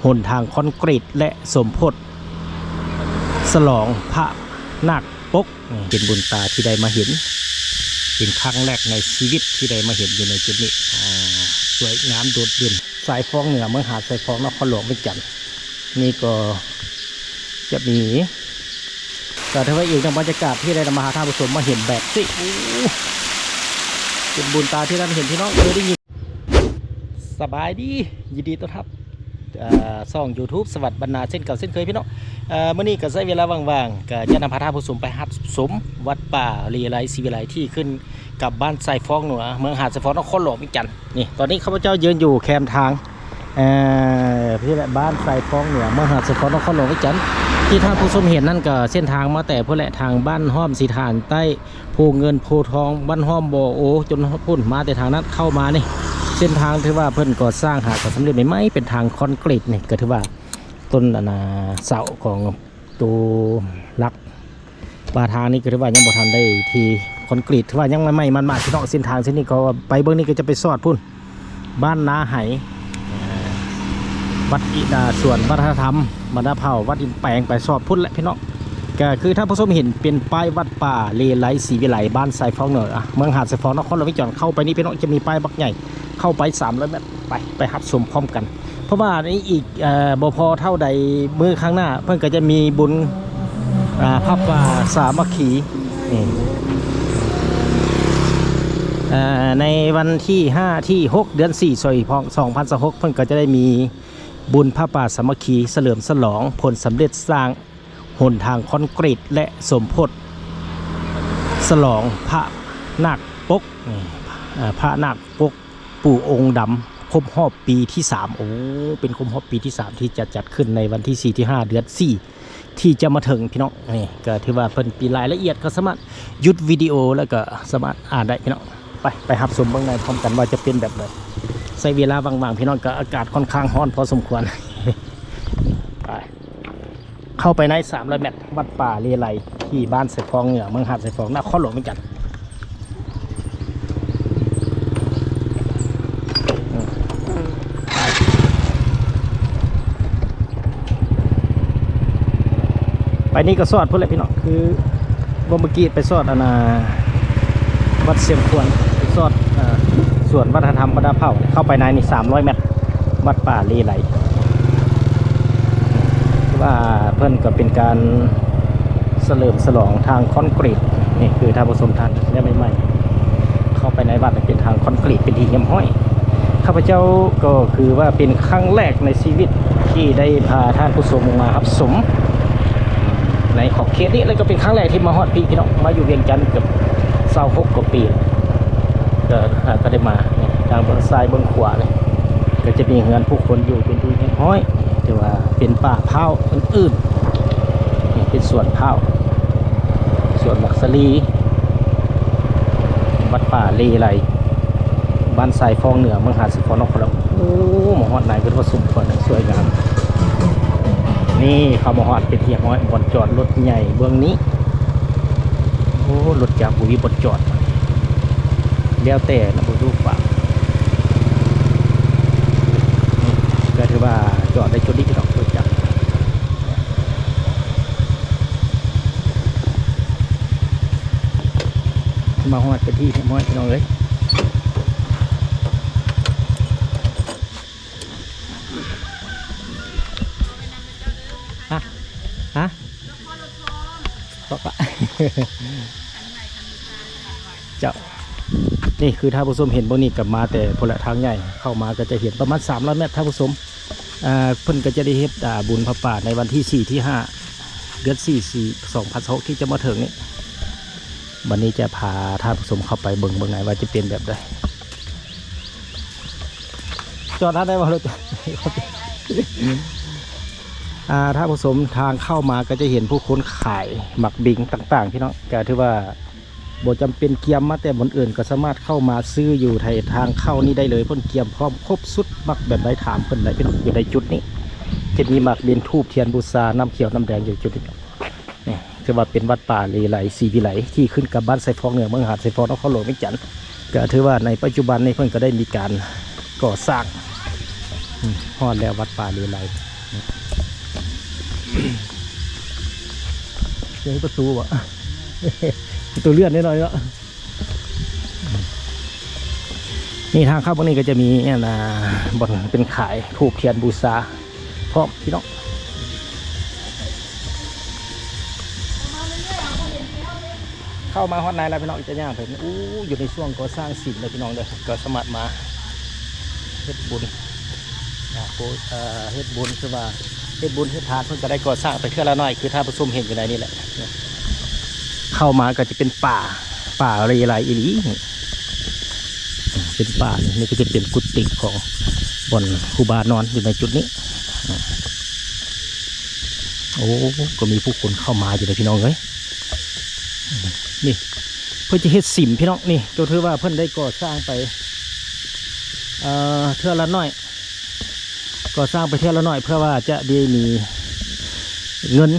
ຫົນທາງຄອນກຣີດ ແລະ ສົມໂພດສະຫຼອງພະນາກປົກ. ເປັນບຸນຕາທີ່ໄດ້ມາເຫັນ ເປັນຄັ້ງແລກໃນຊີວິດທີ່ໄດ້ມາເຫັນຢູ່ໃນຈຸດນີ້. ອາ ສວຍງາມໂດດເດັ່ນ ຊາຍຟອງເໜືອ ເມືອງຫາດຊາຍຟອງ ນະຄອນຫຼວງວຽງຈັນ. ນີ້ກໍຈະມີ ກໍຖືວ່າອີກໜຶ່ງບັນຍາກາດທີ່ໄດ້ນຳມາຫາທ່ານຜູ້ຊົມມາເຫັນແບບນີ້. ໂອ້ ເປັນບຸນຕາທີ່ໄດ້ມາເຫັນ ພີ່ນ້ອງເຄີຍໄດ້ຍິນ. ສະບາຍດີ ຍິນດີຕ້ອນຮັບ ເອີ ຊ່ອງຢູທູບສະຫວັດບັນນາເຊັ່ນເກົ່າເຊັ່ນເຄີຍ ພີ່ນ້ອງ. ເອີ ມື້ນີ້ກໍໃຊ້ເວລາວ່າງໆ ກໍຈະນຳພາທ່ານຜູ້ຊົມໄປຮັບຊົມວັດປ່າເລໄລສີວິໄລ ທີ່ຂຶ້ນກັບບ້ານຊາຍຟອງເໜືອ ເມືອງຫາດຊາຍຟອງ ນະຄອນຫຼວງວຽງຈັນ. ນີ້ ຕອນນີ້ຂ້າພະເຈົ້າຢືນຢູ່ແຄມທາງ ເອີ ພີ້ແຫຼະ ບ້ານຊາຍຟອງເໜືອ ເມືອງຫາດຊາຍຟອງ ນະຄອນຫຼວງວຽງຈັນ. ທີ່ທ່ານຜູ້ຊົມເຫັນນັ້ນກໍເສັ້ນທາງມາແຕ່ພຸ້ນແຫຼະ ທາງບ້ານຫ້ອມສີຖານໃຕ້ ໂພເງິນໂພທອງ ບ້ານຫ້ອມບໍ່ໂອ ຈົນພຸ້ນ ມາແຕ່ທາງນັ້ນເຂົ້າມານີ້ ເສັ້ນທາງຖືວ່າເພິ່ນກໍ່ສ້າງຫາກໍສຳເລັດໃໝ່ໆ ເປັນທາງຄອນກຣີດນີ້ ກໍຖືວ່າຕົ້ນ ອັນນ່າ ເສົາຂອງໂຕຫຼັກ ວ່າທາງນີ້ກໍຖືວ່າຍັງບໍ່ທັນໄດ້ທີ່ຄອນກຣີດ ຖືວ່າຍັງໃໝ່ໆ ໝາດໆ ພີ່ນ້ອງ. ເສັ້ນທາງເສັ້ນນີ້ກໍໄປເບິ່ງນີ້ກໍຈະໄປສອດພຸ້ນ ບ້ານນາໄຫ ວັດອິນ ອາ ສວນວັດທະນະທຳບັນດາເຜົ່າ ວັດອິນແປງ ໄປສອດພຸ້ນແຫຼະ ພີ່ນ້ອງ. ກໍຄືທ່ານຜູ້ຊົມເຫັນເປັນປ້າຍວັດປ່າເລໄລສີວິໄລ ບ້ານຊາຍຟອງເໜືອ ເມືອງຫາດຊາຍຟອງ ນະຄອນຫຼວງວຽງຈັນ. ເຂົ້າໄປນີ້ ພີ່ນ້ອງ ຈະມີປ້າຍບັກໃຫຍ່ ເຂົ້າໄປສາມຮ້ອຍແມັດ ໄປ ໄປຮັບຊົມພ້ອມກັນ. ເພາະວ່າໃນອີກ ເອີ ບໍ່ພໍເທົ່າໃດມື້ຂ້າງໜ້າ ເພິ່ນກໍຈະມີບຸນ ອາ ຜ້າປ່າສາມັກຄີ ນີ້ ເອີ ໃນວັນທີຫ້າ ທີຫົກ ເດືອນສີ່ ສອງພັນຊາວຫົກ ເພິ່ນກໍຈະໄດ້ມີບຸນຜ້າປ່າສາມັກຄີ ສະເຫຼີມສະຫຼອງຜົນສຳເລັດສ້າງຫົນທາງຄອນກຣີດ ແລະ ສົມໂພດສະຫຼອງພະນາກປົກ ນີ້ ອາ ພະນາກປົກ ປູ່ອົງດຳ ຄົບຮອບປີທີສາມ. ໂອ້ ເປັນຄົບຮອບປີທີສາມ ທີ່ຈະຈັດຂຶ້ນໃນວັນທີສີ່ ທີຫ້າ ເດືອນສີ່ ທີ່ຈະມາເຖິງ ພີ່ນ້ອງ. ນີ້ກໍຖືວ່າເພິ່ນມີລາຍລະອຽດ ກໍສາມາດຢຸດວິດີໂອ ແລ້ວກໍສາມາດອ່ານໄດ້ ພີ່ນ້ອງ. ໄປ ໄປຮັບຊົມເບິ່ງໃນພ້ອມກັນວ່າຈະເປັນແບບໃດ. ໃຊ້ເວລາວ່າງໆ ພີ່ນ້ອງ ກໍອາກາດຄ່ອນຂ້າງຮ້ອນພໍສົມຄວນ. ໄປ ເຂົ້າໄປໃນສາມຮ້ອຍແມັດ ວັດປ່າເລໄລ ທີ່ບ້ານຊາຍຟອງເໜືອ ເມືອງຫາດຊາຍຟອງ ນະຄອນຫຼວງວຽງຈັນ. ໄປນີ້ກໍສອດພຸ້ນແຫຼະ ພີ່ນ້ອງ ຄື ບໍ່ ເມື່ອກີ້ໄປສອດ ອັນນ່າ ວັດຊຽງຂວນ ໄປສອດ ເອີ ສວນວັດທະນະທຳບັນດາເຜົ່າ. ເຂົ້າໄປໃນນີ້ສາມຮ້ອຍແມັດ ວັດປ່າເລໄລ ຖືວ່າເພິ່ນກໍເປັນການສະເຫຼີມສະຫຼອງທາງຄອນກຣີດ. ນີ້ຄືທ່ານຜູ້ຊົມທ່ານໄດ້ໃໝ່ໆ ເຂົ້າໄປໃນວັດເປັນທາງຄອນກຣີດເປັນທີ່ຮຽບຮ້ອຍ. ຂ້າພະເຈົ້າກໍຄືວ່າເປັນຄັ້ງແລກໃນຊີວິດທີ່ໄດ້ພາທ່ານຜູ້ຊົມມາຮັບຊົມ ໃນຂອບເຂດນີ້ ແລ້ວກໍເປັນຄັ້ງແລກທີ່ມາຮອດພີ້ ພີ່ນ້ອງ. ມາຢູ່ວຽງຈັນເກືອບຊາວຫົກກວ່າປີ ກໍຫາກໍໄດ້ມາ. ນີ້ ທາງເບື້ອງຊ້າຍເບື້ອງຂວານີ້ ກໍຈະມີເຮືອນຜູ້ຄົນຢູ່ເປັນທີ່ຮຽບຮ້ອຍ ແຕ່ວ່າເປັນປ່າພ້າວອື່ນໆ. ນີ້ເປັນສວນພ້າວ ສວນໝາກສາລີ ວັດປ່າເລໄລ ບ້ານຊາຍຟອງເໜືອ ເມືອງຫາດຊາຍຟອງ ນະຄອນຫຼວງ. ໂອ້ ມາຮອດໃນກໍຖືວ່າສົມຄວນ ສວຍງາມ. ນີ້ເຂົ້າມາຮອດເປັນທີ່ຮຽບຮ້ອຍ ບ່ອນຈອດລົດໃຫຍ່ເບື້ອງນີ້. ໂອ້ ລົດຈັກບໍ່ມີບ່ອນຈອດ ແລ້ວແຕ່ນະ ບໍ່ຮູ້ວ່າ ກໍຖືວ່າຈອດໄດ້ຈຸດນີ້ດອກ ລົດຈັກ. ມາຮອດເປັນທີ່ຮຽບຮ້ອຍ ພີ່ນ້ອງເອີຍ. ຮະ ຮະ ເຈົ້າ ນີ້ຄືທ່ານຜູ້ຊົມເຫັນເບິ່ງນີ້ ກໍມາແຕ່ພຸ້ນແຫຼະ ທາງໃຫຍ່ເຂົ້າມາກໍຈະເຫັນປະມານສາມຮ້ອຍແມັດ ທ່ານຜູ້ຊົມ. ອ່າ ເພິ່ນກໍຈະໄດ້ເຮັດ ອ່າ ບຸນຜ້າປ່າໃນວັນທີສີ່ ທີຫ້າ ເດືອນສີ່ ສອງພັນຊາວຫົກ ທີ່ຈະມາເຖິງນີ້. ບັດນີ້ຈະພາທ່ານຜູ້ຊົມເຂົ້າໄປເບິ່ງ ເບິ່ງໃນວ່າຈະເປັນແບບໃດ. ຈອດຫັ້ນໄດ້ບໍ່? ລົດ ອ່າ ທ່ານຜູ້ຊົມ ທາງເຂົ້າມາກໍຈະເຫັນຜູ້ຄົນຂາຍໝາກເບັງຕ່າງໆ ພີ່ນ້ອງ. ກໍຖືວ່າບໍ່ຈຳເປັນກຽມມາແຕ່ບ່ອນອື່ນ ກໍສາມາດເຂົ້າມາຊື້ຢູ່ໃນທາງເຂົ້ານີ້ໄດ້ເລີຍ. ເພິ່ນກຽມພ້ອມຄົບຊຸດ ມັກແບບໃດຖາມເພິ່ນໄດ້ ພີ່ນ້ອງ. ຢູ່ໃນຈຸດນີ້ຈະມີໝາກເບັງ ທູບທຽນບູຊາ ນ້ຳຂຽວນ້ຳແດງຢູ່ຈຸດນີ້. ນີ້ຖືວ່າເປັນວັດປ່າເລໄລ ສີວິໄລ ທີ່ຂຶ້ນກັບບ້ານຊາຍຟອງເໜືອ ເມືອງຫາດຊາຍຟອງ ນະຄອນຫຼວງວຽງຈັນ. ກໍຖືວ່າໃນປັດຈຸບັນນີ້ເພິ່ນກໍໄດ້ມີການກໍ່ສ້າງ ຮອດແລ້ວວັດປ່າເລໄລ. ເປັນປະຕູບໍ່? ປະຕູເລື່ອນໜ້ອຍໆເນາະ. ນີ້ທາງເຂົ້າເບິ່ງນີ້ກໍຈະມີອັນນ່າ ບ່ອນເປັນຂາຍທູບທຽນບູຊາພ້ອມພີ່ນ້ອງ. ເຂົ້າມາຮອດໃນແລ້ວພີ່ນ້ອງ ຈະຍ່າງໄປ ໂອ້ ຢູ່ໃນຊ່ວງກໍ່ສ້າງສິມເດີພີ່ນ້ອງເດີ ກໍສາມາດມາເຮັດບຸນ ອ່າ ໂກ ເອີ ເຮັດບຸນ ຄືວ່າເຮັດບຸນເຮັດທານ ເພິ່ນກໍໄດ້ກໍ່ສ້າງໄປເທື່ອລະໜ້ອຍ ຄືທ່ານຜູ້ຊົມເຫັນຢູ່ໃນນີ້ແຫຼະ. ເຂົ້າມາກໍຈະເປັນປ່າ ປ່າເລໄລອີ່ຫຼີ ເປັນປ່າ. ນີ້ກໍຈະເປັນກຸຕິຂອງບ່ອນຄູບານອນຢູ່ໃນຈຸດນີ້. ໂອ້ ກໍມີຜູ້ຄົນເຂົ້າມາຢູ່ເດ້ພີ່ນ້ອງເອີຍ. ນີ້ ເພິ່ນຈະເຮັດສິມພີ່ນ້ອງ. ນີ້ກໍຖືວ່າເພິ່ນໄດ້ກໍ່ສ້າງໄປ ເອີ ເທື່ອລະໜ້ອຍ ກໍ່ສ້າງໄປເທື່ອລະໜ້ອຍ ເພື່ອວ່າຈະໄດ້ມີເງິນ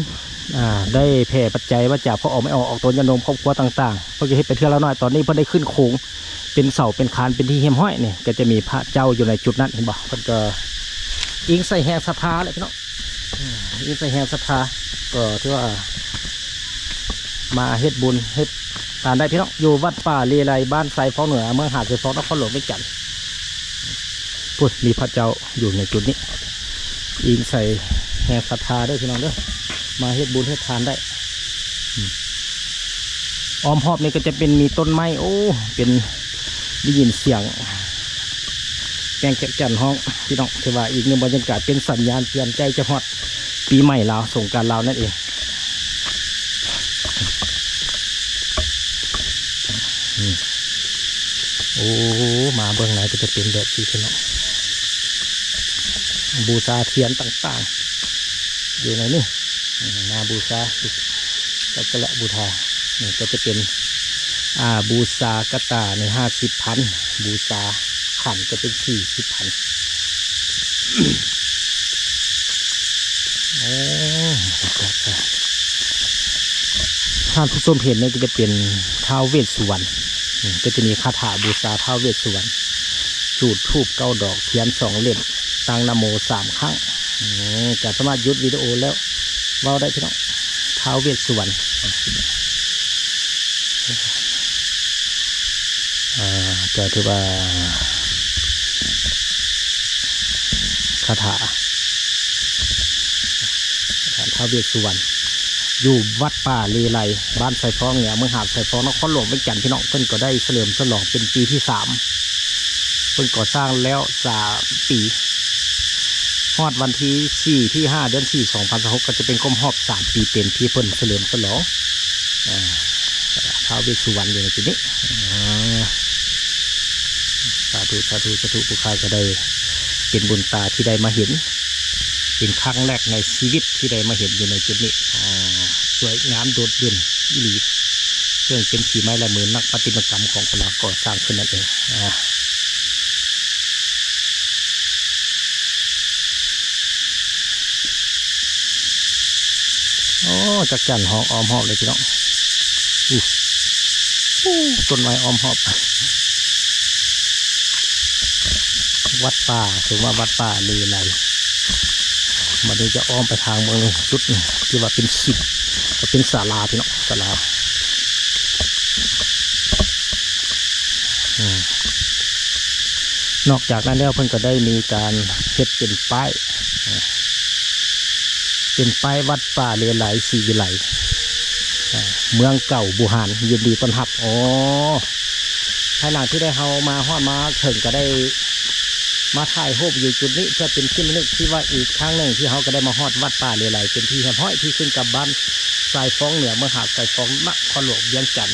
ອ່າ ໄດ້ແຜ່ປັດໄຈມາຈາກພໍ່ອອກແມ່ອອກ ອອກຕົນຍາດໂຍມຄອບຄົວຕ່າງໆ ເພິ່ນກໍເຮັດໄປເທື່ອລະໜ້ອຍ. ຕອນນີ້ເພິ່ນໄດ້ຂຶ້ນໂຄງເປັນເສົາເປັນຄານເປັນທີ່ຮຽບຮ້ອຍ. ນີ້ກໍຈະມີພະເຈົ້າຢູ່ໃນຈຸດນັ້ນ ເຫັນບໍ່? ເພິ່ນກໍອີງໃສ່ແຮງສັດທາແຫຼະພີ່ນ້ອງ. ອືມ ອີງໃສ່ແຮງສັດທາ ກໍຖືວ່າມາເຮັດບຸນເຮັດທານໄດ້ພີ່ນ້ອງ. ຢູ່ວັດປ່າເລໄລ ບ້ານຊາຍຟອງເໜືອ ເມືອງຫາດຊາຍຟອງ ນະຄອນຫຼວງວຽງຈັນ. ພຸ້ນ ມີພະເຈົ້າຢູ່ໃນຈຸດນີ້ ອີງໃສ່ແຮງສັດທາເດີພີ່ນ້ອງເດີ ມາເຮັດບຸນເຮັດທານໄດ້. ອືມ ອ້ອມຮອບນີ້ກໍຈະເປັນມີຕົ້ນໄມ້ ໂອ້ ເປັນ ໄດ້ຍິນສຽງແປ້ງແກະຈັນຮ້ອງພີ່ນ້ອງ. ຖືວ່າອີກໜຶ່ງບັນຍາກາດ ເປັນສັນຍານເຕືອນໃຈຈະຮອດປີໃໝ່ລາວ ສົງການລາວນັ້ນເອງ. ອືມ ໂອ້ ມາເບື້ອງໃນກໍຈະເປັນແບບນີ້ພີ່ນ້ອງ ບູຊາທຽນຕ່າງໆ ຢູ່ໃນນີ້. ອືມ ມາບູຊາສັກກາລະບູຊາ ນີ້ກໍຈະເປັນ ອ່າ ບູຊາກະຕ່ານີ້ຫ້າສິບພັນ ບູຊາຂັນຈະເປັນສີ່ສິບພັນ. ໂອ້ ທ່ານຜູ້ຊົມເຫັນນີ້ກໍຈະເປັນທ້າວເວດສຸວັນ ອືມ ກໍຈະມີຄາຖາບູຊາທ້າວເວດສຸວັນ ຈູດທູບເກົ້າດອກ ທຽນສອງເຫຼັ້ມ ຕັ້ງນະໂມສາມຄັ້ງ. ນີ້ກໍສາມາດຢຸດວິດີໂອແລ້ວເວົ້າໄດ້ພີ່ນ້ອງ ທ້າວເວດສຸວັນ. ອ່າ ກໍຖືວ່າຄາຖາ ທ່ານທ້າວເວດສຸວັນ ຢູ່ວັດປ່າເລໄລ ບ້ານຊາຍຟອງເໜືອ ເມືອງຫາດຊາຍຟອງ ນະຄອນຫຼວງວຽງຈັນ ພີ່ນ້ອງ. ເພິ່ນກໍໄດ້ສະເຫຼີມສະຫຼອງເປັນປີທີສາມ ເພິ່ນກໍ່ສ້າງແລ້ວສາມປີ ຮອດວັນທີສີ່ ທີຫ້າ ເດືອນສີ່ ສອງພັນຊາວຫົກ ກໍຈະເປັນຄົບຮອບສາມປີເຕັມທີ່ເພິ່ນສະເຫຼີມສະຫຼອງ ອ່າ ທ້າວເວດສຸວັນຢູ່ໃນຈຸດນີ້. ອ່າ ສາທຸ ສາທຸ ສາທຸ ຜູ້ຂ້າກໍໄດ້ເປັນບຸນຕາທີ່ໄດ້ມາເຫັນ ເປັນຄັ້ງແລກໃນຊີວິດທີ່ໄດ້ມາເຫັນຢູ່ໃນຈຸດນີ້. ອ່າ ສວຍງາມໂດດເດັ່ນອີ່ຫຼີ ເຊິ່ງເປັນສີໄມ້ລາຍມືນັກປະຕິມາກຳຂອງຄົນລາວກໍ່ສ້າງຂຶ້ນນັ້ນເອງ. ອ່າ ໂອ້ ຈັກຈັນຮ້ອງອ້ອມຮອບເລີຍພີ່ນ້ອງ. ອູ້ ອູ້ ຕົ້ນໄມ້ອ້ອມຮອບ ວັດປ່າ ຖືວ່າວັດປ່າເລໄລ. ບັດນີ້ຈະອ້ອມໄປທາງເບິ່ງນີ້ ຈຸດນີ້ທີ່ວ່າເປັນສິມ ກໍເປັນສາລາພີ່ນ້ອງ ສາລາ. ອືມ ນອກຈາກນັ້ນແລ້ວ ເພິ່ນກໍໄດ້ມີການເຮັດເປັນປ້າຍ ເປັນປ້າຍວັດປ່າເລໄລ ສີວິໄລ ເມືອງເກົ່າບູຮານ ຍິນດີຕ້ອນຮັບ. ອໍ ພາຍຫຼັງທີ່ໄດ້ເຮົາມາຮອດມາເຖິງ ກໍໄດ້ມາຖ່າຍຮູບຢູ່ຈຸດນີ້ ເພື່ອເປັນທີ່ລະນຶກທີ່ວ່າອີກຄັ້ງໜຶ່ງທີ່ເຮົາກໍໄດ້ມາຮອດວັດປ່າເລໄລເປັນທີ່ຮຽບຮ້ອຍ ທີ່ຂຶ້ນກັບບ້ານຊາຍຟອງເໜືອ ເມືອງຫາດຊາຍຟອງ ນະຄອນຫຼວງວຽງຈັນ.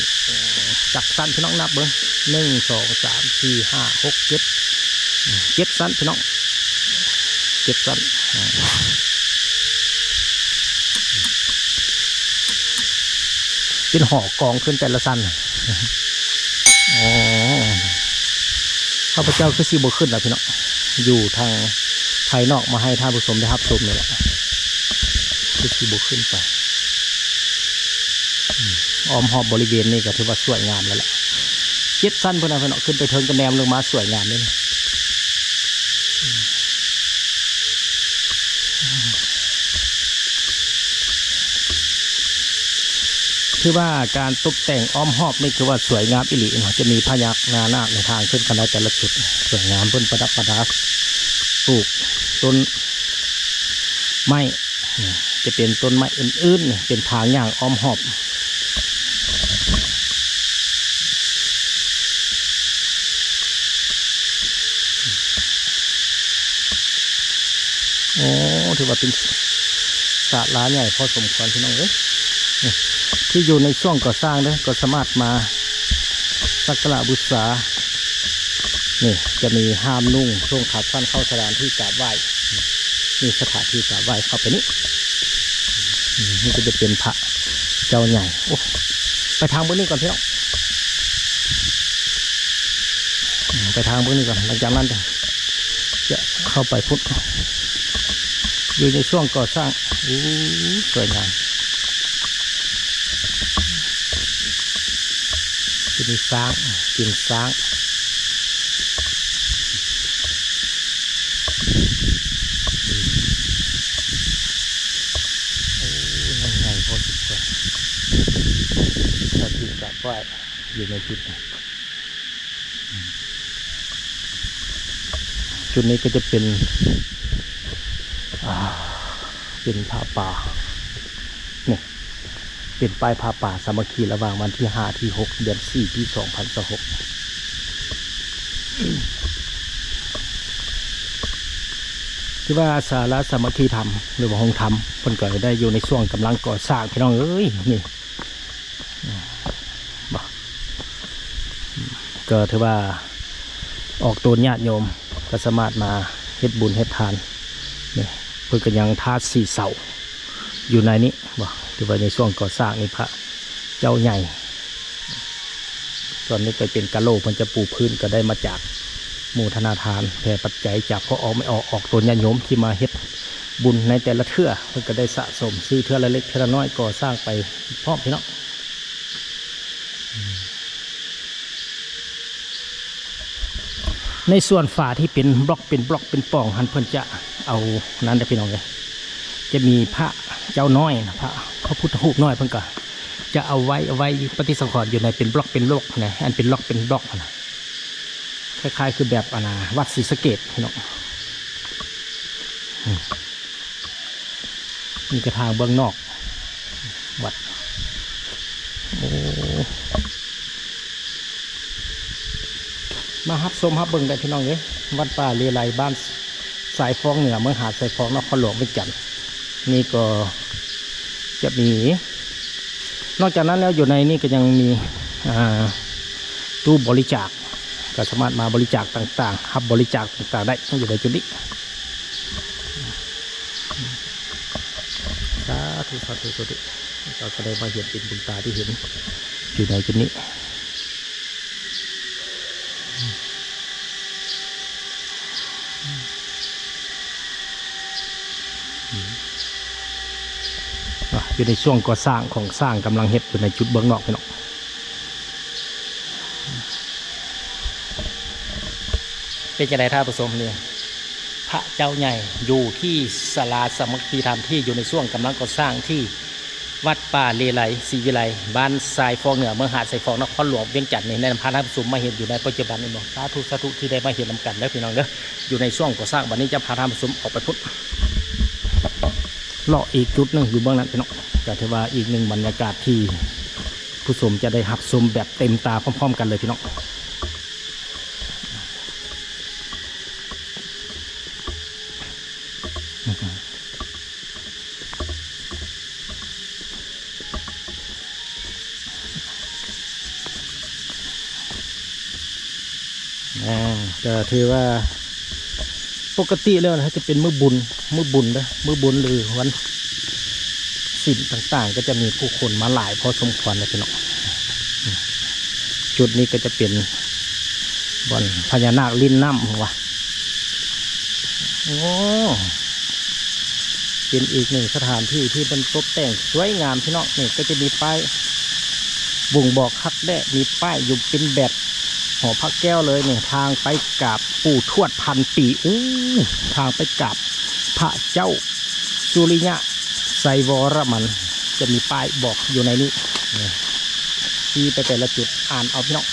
ຈັກຊັ້ນພີ່ນ້ອງນັບເບິ່ງ ໜຶ່ງ ສອງ ສາມ ສີ່ ຫ້າ ຫົກ ເຈັດ ເຈັດຊັ້ນພີ່ນ້ອງ ເຈັດຊັ້ນ. ເປັນຫໍກອງຂຶ້ນແຕ່ລະຊັ້ນ. ອໍ ຂ້າພະເຈົ້າຄືຊິບໍ່ຂຶ້ນລະພີ່ນ້ອງ ຢູ່ທາງພາຍນອກມາໃຫ້ທ່ານຜູ້ຊົມໄດ້ຮັບຊົມນີ້ແຫຼະ ຄືຊິບໍ່ຂຶ້ນໄປ. ອ້ອມຮອບບໍລິເວນນີ້ກໍຖືວ່າສວຍງາມແລ້ວລະ ເຈັດຊັ້ນພຸ້ນນະພີ່ນ້ອງ ຂຶ້ນໄປເທິງກໍແນມລົງມາສວຍງາມເດ້. ຖືວ່າການຕົບແຕ່ງອ້ອມຮອບນີ້ ຄືວ່າສວຍງາມອີ່ຫຼີເນາະ. ຈະມີພະຍານາກໃນທາງຂຶ້ນຂັ້ນໄດແຕ່ລະຈຸດ ສວຍງາມ ເພິ່ນປະດັບປະດາ ປູກຕົ້ນໄມ້ ຈະເປັນຕົ້ນໄມ້ອື່ນໆ ເປັນທາງຍ່າງອ້ອມຮອບ. ໂອ້ ຖືວ່າເປັນສາລາໃຫຍ່ພໍສົມຄວນ ພີ່ນ້ອງເອີຍ. ນີ້ ທີ່ຢູ່ໃນຊ່ວງກໍ່ສ້າງເດີ ກໍສາມາດມາສັກກາລະບູຊາ. ນີ້ຈະມີຫ້າມນຸ່ງໂສ້ງຂາສັ້ນເຂົ້າສະຖານທີ່ກາບໄຫວ້. ນີ້ສະຖານທີ່ກາບໄຫວ້ເຂົ້າໄປນີ້. ນີ້ກໍຈະເປັນພະເຈົ້າໃຫຍ່. ໂອ້ ໄປທາງເບິ່ງນີ້ກ່ອນ ພີ່ນ້ອງ. ໄປທາງເບິ່ງນີ້ກ່ອນ ຫຼັງຈາກນັ້ນຈະເຂົ້າໄປພຸ້ນ. ຢູ່ໃນຊ່ວງກໍ່ສ້າງ. ໂອ້ ສວຍງາມ. ຈະມີຊ້າງ ຕີນຊ້າງ. ໂອ້ ໃຫຍ່ພໍສົມຄວນ. ສະຖານທີ່ກາບໄຫວ້ຢູ່ໃນຈຸດນີ້. ຈຸດນີ້ກໍຈະເປັນ ອ່າ ເປັນຜ້າປ່າ ນີ້ ເປັນປ້າຍຜ້າປ່າສາມັກຄີລະຫວ່າງວັນທີຫ້າ ທີຫົກ ເດືອນສີ່ ປີສອງພັນຊາວຫົກ. ທີ່ວ່າສາລາສາມັກຄີທຳ ຫຼືວ່າໂຮງທຳ ເພິ່ນກໍໄດ້ຢູ່ໃນຊ່ວງກຳລັງກໍ່ສ້າງ ພີ່ນ້ອງເອີຍ. ນີ້ ບໍ່ ກໍຖືວ່າອອກຕົນຍາດໂຍມກໍສາມາດມາເຮັດບຸນເຮັດທານ. ນີ້ ເພິ່ນກໍຍັງທາສີເສົາຢູ່ໃນນີ້ ບໍ່ ຖືວ່າໃນຊ່ວງກໍ່ສ້າງນີ້ ພະເຈົ້າໃຫຍ່. ສ່ວນນີ້ກໍເປັນກາໂຫຼ ເພິ່ນຈະປູພື້ນ ກໍໄດ້ມາຈາກໂມທະນາທານ ແຜ່ປັດໄຈຈາກພໍ່ອອກແມ່ອອກ ອອກຕົນຍາດໂຍມທີ່ມາເຮັດບຸນໃນແຕ່ລະເທື່ອ ເພິ່ນກໍໄດ້ສະສົມຊື້ເທື່ອລະເລັກເທື່ອລະນ້ອຍ ກໍ່ສ້າງໄປພ້ອມ ພີ່ນ້ອງ. ໃນສ່ວນຝາທີ່ເປັນບລັອກ ເປັນບລັອກ ເປັນປ່ອງຫັ້ນ ເພິ່ນຈະເອົານັ້ນເດ້ ພີ່ນ້ອງເອີຍ. ຈະມີພະເຈົ້ານ້ອຍນະ ພະ ພະພຸດທະຮູບນ້ອຍ ເພິ່ນກໍຈະເອົາໄວ້ ເອົາໄວ້ປະຕິສັງຂອນຢູ່ໃນເປັນບລັອກ ເປັນບລັອກນະ ອັນເປັນລັອກ ເປັນບລັອກນະ ຄ້າຍໆ ຄືແບບ ອັນນ່າ ວັດສີສະເກດ ພີ່ນ້ອງ. ນີ້ກະທາງເບື້ອງນອກວັດ. ໂອ້ ມາຮັບຊົມຮັບເບິ່ງໄດ້ ພີ່ນ້ອງເອີຍ. ວັດປ່າເລໄລ ບ້ານຊາຍຟອງເໜືອ ເມືອງຫາດຊາຍຟອງ ນະຄອນຫຼວງວຽງຈັນ. ນີ້ກໍຈະມີ ນອກຈາກນັ້ນແລ້ວ ຢູ່ໃນນີ້ກໍຍັງມີ ອ່າ ຕູ້ບໍລິຈາກ ກໍສາມາດມາບໍລິຈາກຕ່າງໆ ຮັບບໍລິຈາກຕ່າງໆໄດ້ ຢູ່ໃນຈຸດນີ້. ສາທຸ ສາທຸ ສາທຸ. ເຮົາກໍໄດ້ມາເຫັນເປັນບຸນຕາທີ່ເຫັນຢູ່ໃນຈຸດນີ້. ອ່າ ຢູ່ໃນຊ່ວງກໍ່ສ້າງຂອງ ສ້າງກຳລັງເຮັດຢູ່ໃນຈຸດເບື້ອງນອກ ພີ່ນ້ອງ. ເປັນຈັ່ງໃດທ່ານຜູ້ຊົມນີ້? ພະເຈົ້າໃຫຍ່ຢູ່ທີ່ສາລາສາມັກຄີທຳ ທີ່ຢູ່ໃນຊ່ວງກຳລັງກໍ່ສ້າງທີ່ວັດປ່າເລໄລ ສີວິໄລ ບ້ານຊາຍຟອງເໜືອ ເມືອງຫາດຊາຍຟອງ ນະຄອນຫຼວງວຽງຈັນນີ້ ແນະນຳພາທ່ານຜູ້ຊົມມາເຫັນຢູ່ໃນປັດຈຸບັນນີ້ເນາະ. ສາທຸ ສາທຸ ທີ່ໄດ້ມາເຫັນນຳກັນເດີ ພີ່ນ້ອງເດີ. ຢູ່ໃນຊ່ວງກໍ່ສ້າງ ບັດນີ້ຈະພາທ່ານຜູ້ຊົມອອກໄປພຸ້ນ ເລາະອີກຈຸດໜຶ່ງຢູ່ເບື້ອງນັ້ນ ພີ່ນ້ອງ. ກໍຖືວ່າອີກໜຶ່ງບັນຍາກາດທີ່ຜູ້ຊົມຈະໄດ້ຮັບຊົມແບບເຕັມຕາພ້ອມໆກັນເລີຍ ພີ່ນ້ອງ. ອ່າ ກໍຖືວ່າປົກກະຕິແລ້ວນະ ຈະເປັນມື້ບຸນ ມື້ບຸນເດີ ມື້ບຸນ ຫຼື ວັນສິນຕ່າງໆ ກໍຈະມີຜູ້ຄົນມາຫຼາຍພໍສົມຄວນເລີຍ ພີ່ນ້ອງ. ຈຸດນີ້ກໍຈະເປັນບ່ອນພະຍານາກຫຼິ້ນນ້ຳວ່າ. ໂອ້ ເປັນອີກໜຶ່ງສະຖານທີ່ທີ່ເພິ່ນຕົບແຕ່ງສວຍງາມ ພີ່ນ້ອງ. ນີ້ກໍຈະມີປ້າຍບົ່ງບອກຄັກແດ່ ມີປ້າຍຢູ່ເປັນແບບຫໍພະແກ້ວເລີຍນີ້ ທາງໄປກາບປູ່ທວດພັນປີ. ໂອ້ ທາງໄປກາບພະເຈົ້າ ສຸລິຍະໄຊວໍລະມັນ ຈະມີປ້າຍບອກຢູ່ໃນນີ້ ຊີ້ໄປແຕ່ລະຈຸດ ອ່ານເອົາພີ່ນ້ອງ.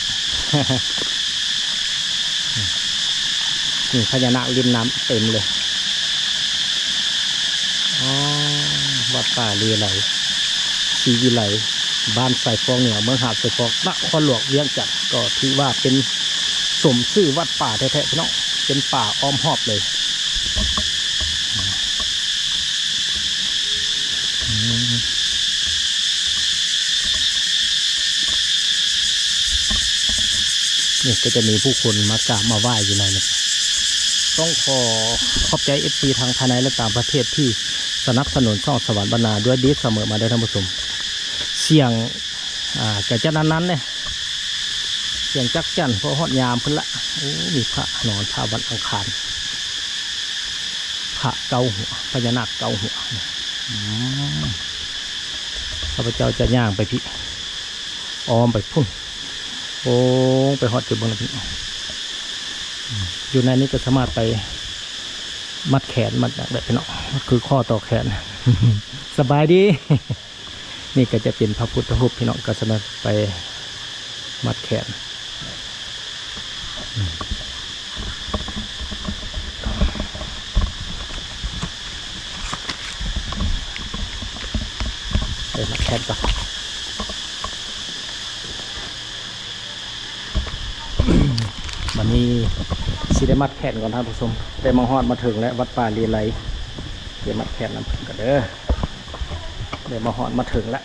ນີ້ພະຍານາກຫຼິ້ນນ້ຳເຕັມເລີຍ. ອໍ ວັດປ່າເລໄລ ສີວິໄລ ບ້ານໄຊຟອງເໜືອ ເມືອງຫາດໄຊຟອງ ນະຄອນຫຼວງວຽງຈັນ ກໍຖືວ່າເປັນ ສົມຊື່ວັດປ່າແທ້ໆ ພີ່ນ້ອງ ເປັນປ່າອ້ອມຮອບເລີຍ. ອືມ ນີ້ກໍຈະມີຜູ້ຄົນມາກາບມາໄຫວ້ຢູ່ໃນນີ້. ຕ້ອງຂໍຂອບໃຈເອັຟຊີທັງພາຍໃນ ແລະ ຕ່າງປະເທດທີ່ສະໜັບສະໜູນຊ່ອງສະຫວັນບັນນາດ້ວຍດີສະເໝີມາເດີທ່ານຜູ້ຊົມ. ສຽງ ອ່າ ກະຈະນັ້ນໆເດ້ ສຽງຈັກຈັ່ນ ເພາະຮອດຍາມເພິ່ນລະ. ໂອ້ ມີພະນອນ ພະວັນອັງຄານ ພະເກົ້າຫົວ ພະຍານາກເກົ້າຫົວ. ອືມ ຂ້າພະເຈົ້າຈະຍ່າງໄປພີ້ ອ້ອມໄປພຸ້ນ ໂອ້ ໄປຮອດຈຸດເບິ່ງ ຢູ່ໃນນີ້ກໍສາມາດໄປມັດແຂນມັດຫຍັງໄດ້ພີ່ນ້ອງ ມັດຄືຂໍ້ຕໍ່ແຂນ. ສະບາຍດີ. ນີ້ກໍຈະເປັນພະພຸດທະຮູບພີ່ນ້ອງ ກໍສາມາດໄປມັດແຂນ ໄປມັດແຂນກ່ອນ. ບັດນີ້ຊິໄດ້ມັດແຂນກ່ອນທ່ານຜູ້ຊົມ ໄດ້ມາຮອດມາເຖິງແລ້ວ ວັດປ່າເລໄລ ໄດ້ມັດແຂນນຳເພິ່ນກ່ອນເດີ ໄດ້ມາຮອດມາເຖິງແລ້ວ.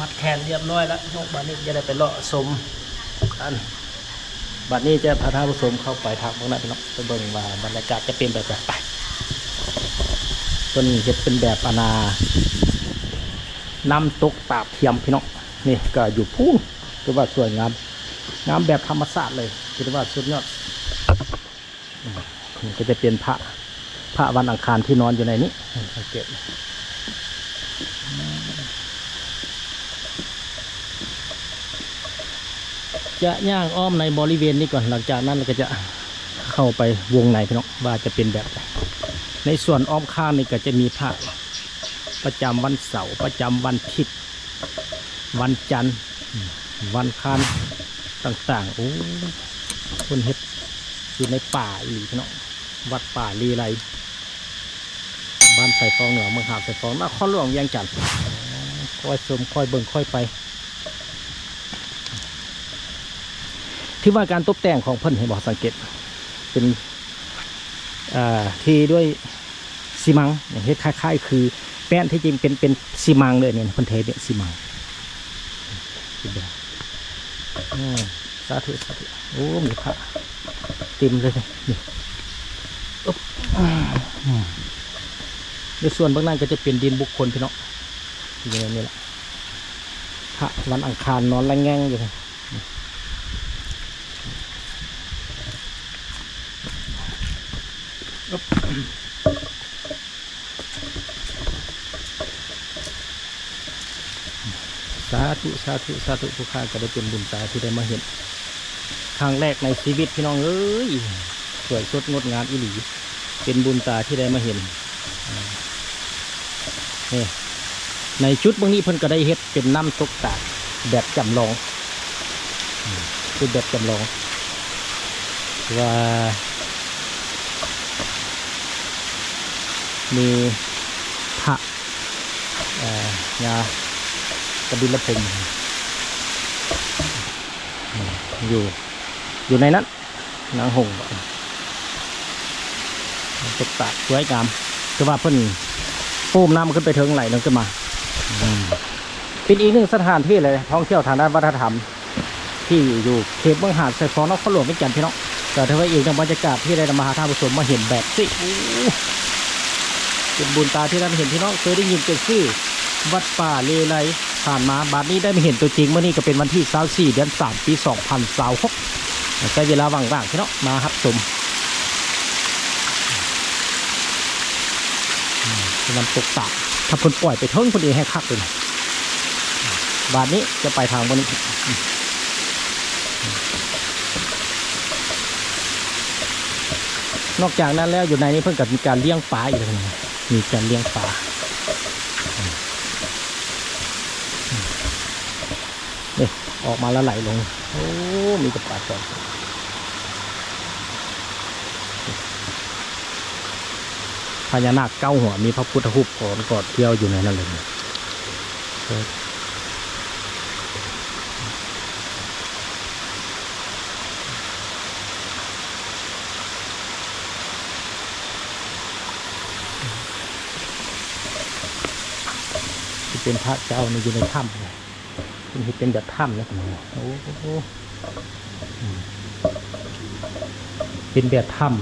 ມັດແຂນຮຽບຮ້ອຍລະ ຍົກ ບາດນີ້ຈະໄດ້ໄປເລາະຊົມກັນ. ບັດນີ້ຈະພາທ່ານຜູ້ຊົມເຂົ້າໄປທາງເບື້ອງໜ້າພີ່ນ້ອງ ໄປເບິ່ງວ່າບັນຍາກາດຈະເປັນແບບໃດ. ໄປ ເພິ່ນເຮັດເປັນແບບອັນນ່າ ນ້ຳຕົກຕາດທຽມພີ່ນ້ອງ. ນີ້ກໍຢູ່ພຸ້ນ ຖືວ່າສວຍງາມ ງາມແບບທຳມະຊາດເລີຍ ຖືວ່າສຸດຍອດ. ອືມ ນີ້ກໍຈະເປັນພະ ພະວັນອັງຄານທີ່ນອນຢູ່ໃນນີ້ ສັງເກດ ຈະຍ່າງອ້ອມໃນບໍລິເວນນີ້ກ່ອນ ຫຼັງຈາກນັ້ນລະກໍຈະເຂົ້າໄປວົງໃນພີ່ນ້ອງ ວ່າຈະເປັນແບບໃດ. ໃນສ່ວນອ້ອມຂ້າງນີ້ກໍຈະມີພະປະຈຳວັນເສົາ ປະຈຳວັນທິດ ວັນຈັນ ວັນອັງຄານຕ່າງໆ. ໂອ້ ເພິ່ນເຮັດຢູ່ໃນປ່າອີ່ຫຼີພີ່ນ້ອງ ວັດປ່າເລໄລ ບ້ານໄຊຟອງເໜືອ ເມືອງຫາດໄຊຟອງ ນະຄອນຫຼວງວຽງຈັນ. ຄ່ອຍຊົມ ຄ່ອຍເບິ່ງ ຄ່ອຍໄປ ຖືວ່າການຕົບແຕ່ງຂອງເພິ່ນ ເຫັນບໍ່ ສັງເກດ ເປັນ ເອີ ເທດ້ວຍ ຊີມັງ ເຮັດຄ້າຍໆຄືແປ້ນ ທີ່ຈິງເປັນ ເປັນຊີມັງເລີຍນີ້ ເພິ່ນເທເປັນຊີມັງ. ໂອ້ ສາທຸ ສາທຸ. ໂອ້ ມີພະເຕັມເລີຍນີ້. ອຶບ ອືມ ໃນສ່ວນເບື້ອງນັ້ນກໍຈະເປັນດິນບຸກຄົນພີ່ນ້ອງ ຢູ່ໃນນີ້ລະ ພະວັນອັງຄານນອນລະແງ່ງຢູ່. ສາທຸ ສາທຸ ສາທຸ. ຜູ້ຂ້າກໍໄດ້ເປັນບຸນຕາທີ່ໄດ້ມາເຫັນຄັ້ງແລກໃນຊີວິດ ພີ່ນ້ອງເອີຍ ສວຍສົດງົດງາມອີ່ຫຼີ. ເປັນບຸນຕາທີ່ໄດ້ມາເຫັນ ນີ້ ໃນຈຸດເບິ່ງນີ້ເພິ່ນກໍໄດ້ເຮັດເປັນນ້ຳຕົກຕາດແບບຈຳລອງ ອືມ ເປັນແບບຈຳລອງ ວ່າມີພະ ເອີ ຍາກະບິນລະພົມ ອືມ ຢູ່ ຢູ່ໃນນັ້ນ. ນາງຫົງ ບາດນີ້ ຕົກຕາດສວຍງາມ ຄືວ່າເພິ່ນປູມນ້ຳຂຶ້ນໄປເທິງ ໄຫຼລົງຂຶ້ນມາ. ອືມ ເປັນອີກໜຶ່ງສະຖານທີ່ແຫຼະ ທ່ອງທ່ຽວທາງດ້ານວັດທະນະທຳ ທີ່ຢູ່ເຂດເມືອງຫາດຊາຍຟອງ ນະຄອນຫຼວງວຽງຈັນ ພີ່ນ້ອງ. ກໍຖືວ່າອີກໜຶ່ງບັນຍາກາດທີ່ໄດ້ນຳມາຫາທ່ານຜູ້ຊົມມາເຫັນແບບນີ້. ໂອ້ ເປັນບຸນຕາທີ່ໄດ້ມາເຫັນ ພີ່ນ້ອງເຄີຍໄດ້ຍິນແຕ່ຊື່ວັດປ່າເລໄລ ຜ່ານມາ ບາດນີ້ໄດ້ມາເຫັນຕົວຈິງ. ມື້ນີ້ກໍເປັນວັນທີຊາວສີ່ ເດືອນສາມ ປີສອງພັນຊາວຫົກ ໃຊ້ເວລາວ່າງໆ ພີ່ນ້ອງ ມາຮັບຊົມ ອືມ ນ້ຳຕົກຕາດ ຖ້າເພິ່ນປ່ອຍໄປເທິງພຸ້ນອີກແຮງຄັກເລີຍ. ບາດນີ້ຈະໄປທາງບ່ອນນີ້. ນອກຈາກນັ້ນແລ້ວ ຢູ່ໃນນີ້ເພິ່ນກໍມີການລ້ຽງປາອີກ ມີການລ້ຽງປາ. ນີ້ ອອກມາລະໄຫຼລົງ. ໂອ້ ມີແຕ່ປາຈອມ. ພະຍານາກເກົ້າຫົວ ມີພະພຸດທະຮູບກອດກ່ຽວຢູ່ໃນນັ້ນເລີຍ. ທີ່ເປັນພະເຈົ້ານີ້ຢູ່ໃນຖ້ຳ ເພິ່ນເຮັດເປັນແບບຖ້ຳເນາະ. ໂອ້ ເປັນແບບຖ້ຳ.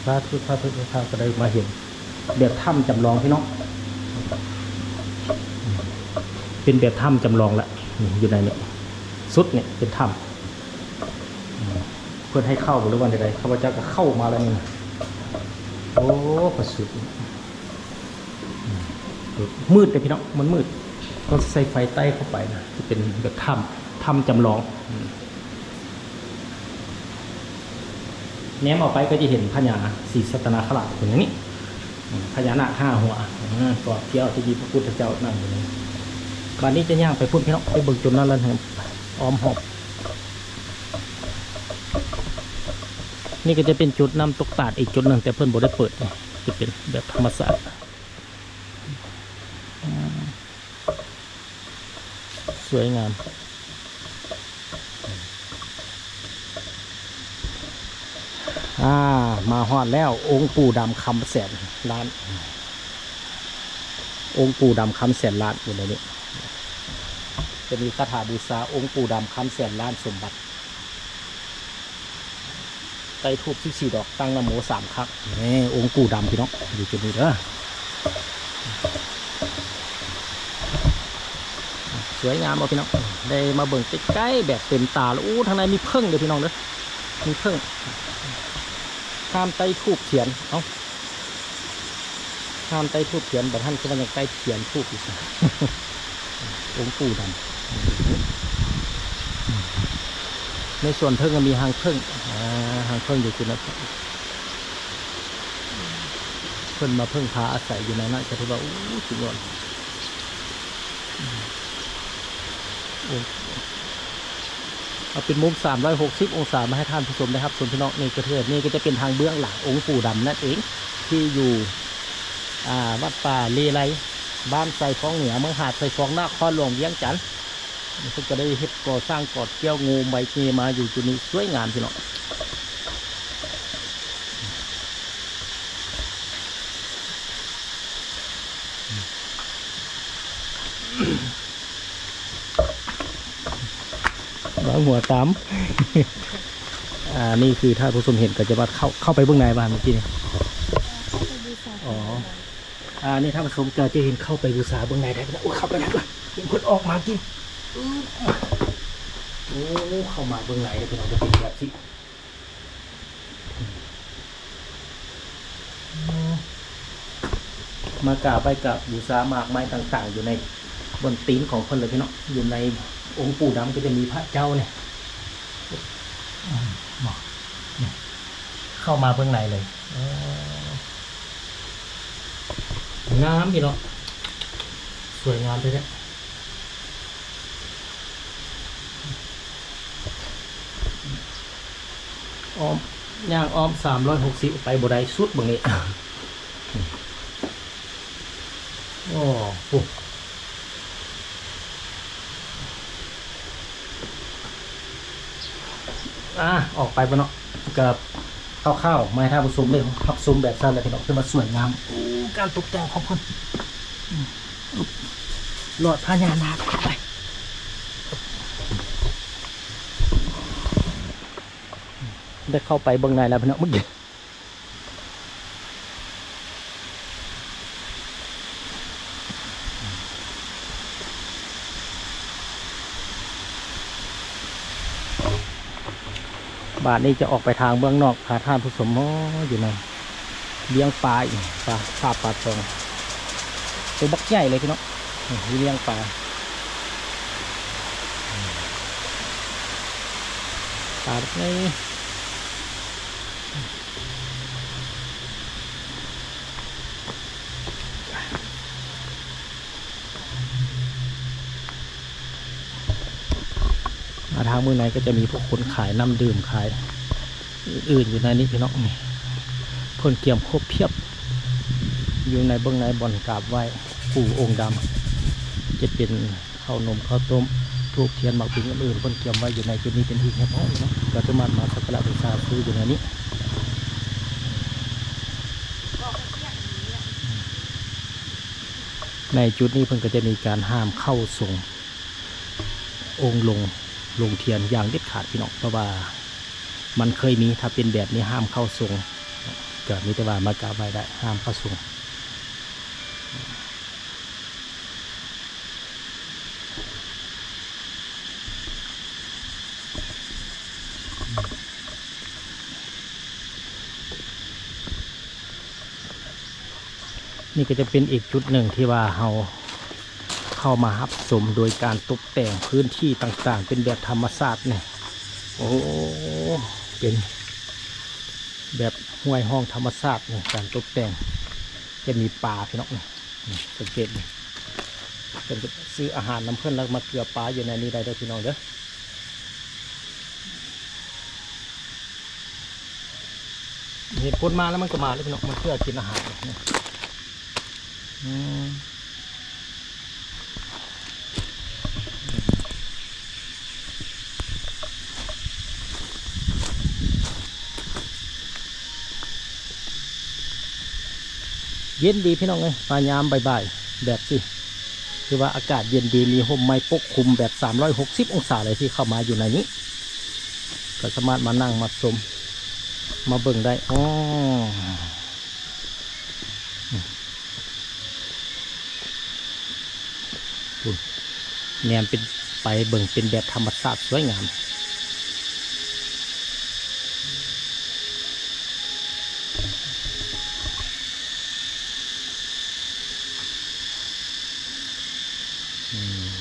ສາທຸ ສາທຸ ສາທຸ ກໍໄດ້ມາເຫັນແບບຖ້ຳຈຳລອງ ພີ່ນ້ອງ. ເປັນແບບຖ້ຳຈຳລອງລະ ນີ້ ຢູ່ໃນນີ້ ສຸດນີ້ເປັນຖ້ຳ. ເພິ່ນໃຫ້ເຂົ້າບໍ່ ຫຼືວ່າໃດໆ ຂ້າພະເຈົ້າກໍເຂົ້າມາແລ້ວນີ້. ໂອ້ ປະສຸດ. ອືມ ມືດເດ້ພີ່ນ້ອງ ມັນມືດ ຕ້ອງໃຊ້ໄຟໃຕ້ເຂົ້າໄປນະ ຈະເປັນແບບຖ້ຳ ຖ້ຳຈຳລອງ. ອືມ ແນມອອກໄປກໍຈະເຫັນພະຍາສີສັດຕະນາຄະລາດເປັນຢ່າງນີ້. ອືມ ພະຍານາກຫ້າຫົວ ອືມ ກອດກ່ຽວ ທີ່ມີພະພຸດທະເຈົ້ານັ່ງຢູ່ນີ້. ບາດນີ້ຈະຍ່າງໄປພຸ້ນ ພີ່ນ້ອງ ໄປເບິ່ງຈຸດນັ້ນລະ ອ້ອມຮອບ. ນີ້ກໍຈະເປັນຈຸດນ້ຳຕົກຕາດອີກຈຸດໜຶ່ງ ແຕ່ເພິ່ນບໍ່ໄດ້ເປີດ ຈະເປັນແບບທຳມະຊາດ. ອືມ ສວຍງາມ. ອ່າ ມາຮອດແລ້ວ ອົງປູ່ດຳຄຳແສນລ້ານ. ອົງປູ່ດຳຄຳແສນລ້ານ ຢູ່ໃນນີ້ ຈະມີຄາຖາບູຊາອົງປູ່ດຳຄຳແສນລ້ານສົມບັດ. ໄຕ້ທູບສິບສີ່ດອກ ຕັ້ງນະໂມສາມຄັ້ງ. ນີ້ ອົງປູ່ດຳ ພີ່ນ້ອງ ຢູ່ຈຸດນີ້ເດີ. ສວຍງາມບໍ່ ພີ່ນ້ອງ? ໄດ້ມາເບິ່ງໃກ້ໆ ແບບເຕັມຕາແລ້ວ. ໂອ້ ທາງໃນມີເຜິ້ງເດີ ພີ່ນ້ອງເດີ ມີເຜິ້ງ. ຫ້າມໄຕ້ທູບທຽນ ເອົ້າ ຫ້າມໄຕ້ທູບທຽນ ບັດຫັ້ນຄືວ່າຍັງໄຕ້ທຽນທູບຢູ່. ອົງປູ່ດຳ ໃນສ່ວນເທິງກໍມີຮັງເຜິ້ງ ອ່າ ຮັງເຜິ້ງຢູ່ຈຸດນັ້ນ. ເພິ່ນມາເພິ່ງພາອາໄສຢູ່ໃນນັ້ນ ກໍຖືວ່າ ໂອ້ ສຸດຍອດ. ໂອ້ ເອົາເປັນມຸມສາມຮ້ອຍຫົກສິບອົງສາມາໃຫ້ທ່ານຜູ້ຊົມໄດ້ຮັບຊົມ ພີ່ນ້ອງ. ນີ້ກໍຖື ນີ້ກໍຈະເປັນທາງເບື້ອງຫຼັງອົງປູ່ດຳນັ້ນເອງ ທີ່ຢູ່ ອ່າ ວັດປ່າເລໄລ ບ້ານໄຊຟອງເໜືອ ເມືອງຫາດໄຊຟອງ ນະຄອນຫຼວງວຽງຈັນ. ເພິ່ນກໍໄດ້ເຮັດກໍ່ສ້າງກອດກ້ຽວໂງມໄວ້ເງມາຢູ່ຈຸດນີ້ ສວຍງາມ ພີ່ນ້ອງ. ວາງຫົວຕາມ ອ່າ ນີ້ຄືທ່ານຜູ້ຊົມເຫັນ ກໍຈະວ່າເຂົ້າ ເຂົ້າໄປເບື້ອງໃນວ່າເມື່ອກີ້ນີ້. ເຂົ້າໄປບູຊາ ອໍ ເພິ່ນເອົາໄວ້ ອ່າ ນີ້ທ່ານຜູ້ຊົມກໍຈະເຫັນເຂົ້າໄປບູຊາເບື້ອງໃນໄດ້. ໂອ້ ເຂົ້າໄປໄດ້ກ່ອນ ເຫັນເພິ່ນອອກມາກິນ. ອື ໂອ້ ເຂົ້າມາເບື້ອງໃນເດີ ພີ່ນ້ອງ ຈະເປັນແບບນີ້. ມາກາບໄຫວ້ກາບບູຊາໝາກໄມ້ຕ່າງໆ ຢູ່ໃນບົນຕີນຂອງເພິ່ນເລີຍ ພີ່ນ້ອງ. ຢູ່ໃນອົງປູ່ດຳກໍຈະມີພະເຈົ້ານີ້ ອືມ ນີ້ ເຂົ້າມາເບື້ອງໃນເລີຍ. ເອີ ງາມ ພີ່ນ້ອງ ສວຍງາມແທ້ໆ. ອ້ອມ ຍ່າງອ້ອມສາມຮ້ອຍຫົກສິບ ໄປບໍ່ໄດ້ ສຸດເບິ່ງນີ້. ໂອ້ ໂອ້ ອ່າ ອອກໄປບໍ່ເນາະ ກໍຄ່າວໆ ມາໃຫ້ທ່ານຜູ້ຊົມໄດ້ຮັບ ຊົມແບບຊັ້ນແຫຼະພີ່ນ້ອງ ຄືວ່າສວຍງາມ. ໂອ້ ການຕົກແຕ່ງຂອງເພິ່ນ ອືມ ລອດພະຍານາກໄປ ໄດ້ເຂົ້າໄປເບິ່ງໃນແລ້ວພີ່ນ້ອງ ເມື່ອກີ້. ບາດນີ້ຈະອອກໄປທາງເບື້ອງນອກ ພາທ່ານຜູ້ຊົມ ໂອ້ ຢູ່ໃນລ້ຽງປາອີກ ປາ ປາ ປາທອງ ໂຕບັກໃຫຍ່ເລີຍພີ່ນ້ອງ ນີ້ລ້ຽງປາ ປາບັກໃຫຍ່. ມາທາງເບື້ອງໃນກໍຈະມີພວກຄົນຂາຍນ້ຳດື່ມ ຂາຍອື່ນໆ ຢູ່ໃນນີ້ພີ່ນ້ອງ ນີ້ ເພິ່ນກຽມຄົບພຽບ ຢູ່ໃນເບື້ອງໃນບ່ອນກາບໄຫວ້ປູ່ອົງດຳ ຈະເປັນ ເຂົ້າໜົມ ເຂົ້າຕົ້ມ ທູບທຽນ ໝາກພິກ ອື່ນໆ ເພິ່ນກຽມໄວ້ຢູ່ໃນຈຸດນີ້ເປັນທີ່ຮຽບຮ້ອຍເນາະ ກໍສາມາດມາສັກກາລະບູຊາຊື້ຢູ່ໃນນີ້. ໃນຈຸດນີ້ເພິ່ນກໍຈະມີການຫ້າມເຂົ້າສົງອົງລົງ ລົງທຽນຢ່າງເດັດຂາດພີ່ນ້ອງ ເພາະວ່າມັນເຄີຍມີ ຖ້າເປັນແບບນີ້ຫ້າມເຂົ້າສົງ ກໍມີແຕ່ວ່າມາກາບໄຫວ້ໄດ້ ຫ້າມເຂົ້າສົງ. ນີ້ກໍຈະເປັນອີກຈຸດໜຶ່ງທີ່ວ່າເຮົາເຂົ້າມາຮັບຊົມໂດຍການຕົບແຕ່ງພື້ນທີ່ຕ່າງໆ ເປັນແບບທຳມະຊາດນີ້ ໂອ້ ເປັນແບບຫ້ວຍຮ່ອງທຳມະຊາດນີ້ ການຕົບແຕ່ງ ຈະມີປາພີ່ນ້ອງ ນີ້ ນີ້ ສັງເກດນີ້ ເພິ່ນຈະຊື້ອາຫານນຳເພິ່ນ ແລ້ວມາເກືອປາຢູ່ໃນນີ້ໄດ້ເດີພີ່ນ້ອງເດີ. ເຫັນຄົນມາແລ້ວມັນກໍມາເລີຍພີ່ນ້ອງ ມັນເພື່ອກິນອາຫານ ອືມ. ເຢັນດີພີ່ນ້ອງເອີຍ ມາຍາມບ່າຍໆ ແບບຊີ້ ຄືວ່າອາກາດເຢັນດີ ມີຮົ່ມໄມ້ປົກຄຸມແບບສາມຮ້ອຍຫົກສິບອົງສາເລີຍ ທີ່ເຂົ້າມາຢູ່ໃນນີ້ ກໍສາມາດມານັ່ງມາຊົມ ມາເບິ່ງໄດ້ ອໍ. ພຸ້ນ ແນມເປັນ ໄປເບິ່ງເປັນແບບທຳມະຊາດສວຍງາມ ອືມ.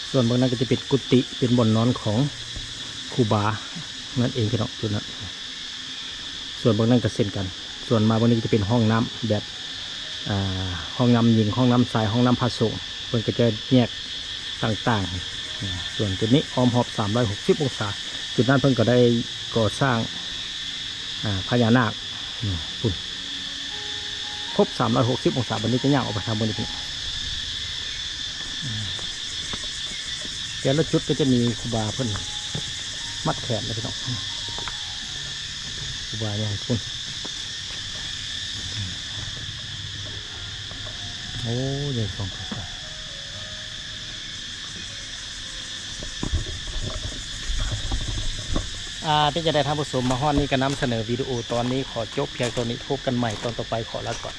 ສ່ວນເບື້ອງນັ້ນກໍຈະເປັນກຸຕິ ເປັນບ່ອນນອນຂອງຄູບານັ້ນເອງພີ່ນ້ອງ ຈຸດນັ້ນ. ສ່ວນເບື້ອງນັ້ນກໍເຊັ່ນກັນ ສ່ວນມາເບື້ອງນີ້ກໍຈະເປັນຫ້ອງນ້ຳແບບ ອ່າ ຫ້ອງນ້ຳຍິງ ຫ້ອງນ້ຳຊາຍ ຫ້ອງນ້ຳພະສົງ ເພິ່ນກໍຈະແຍກຕ່າງໆ. ອາ ສ່ວນຈຸດນີ້ອ້ອມຮອບສາມຮ້ອຍຫົກສິບອົງສາ ຈຸດນັ້ນເພິ່ນກໍໄດ້ກໍ່ສ້າງ ອ່າ ພະຍານາກ ອືມ ພຸ້ນ ຄົບສາມຮ້ອຍຫົກສິບອົງສາ. ບັດນີ້ຈະຍ່າງອອກໄປທາງເບື້ອງນີ້ ແຕ່ລະຈຸດກໍຈະມີຄູບາເພິ່ນມັດແຂນເດ້ພີ່ນ້ອງ ຄູບາໃຫຍ່ພຸ້ນ. ໂອ້ ໃຫຍ່ສອງພາສາ. ອ່າ ເປັນຈັ່ງໃດທ່ານຜູ້ຊົມ ມາຮອດນີ້ກໍນຳສະເໜີວິດີໂອຕອນນີ້ຂໍຈົບພຽງເທົ່ານີ້ ພົບກັນໃໝ່ຕອນຕໍ່ໄປ ຂໍລາກ່ອນ.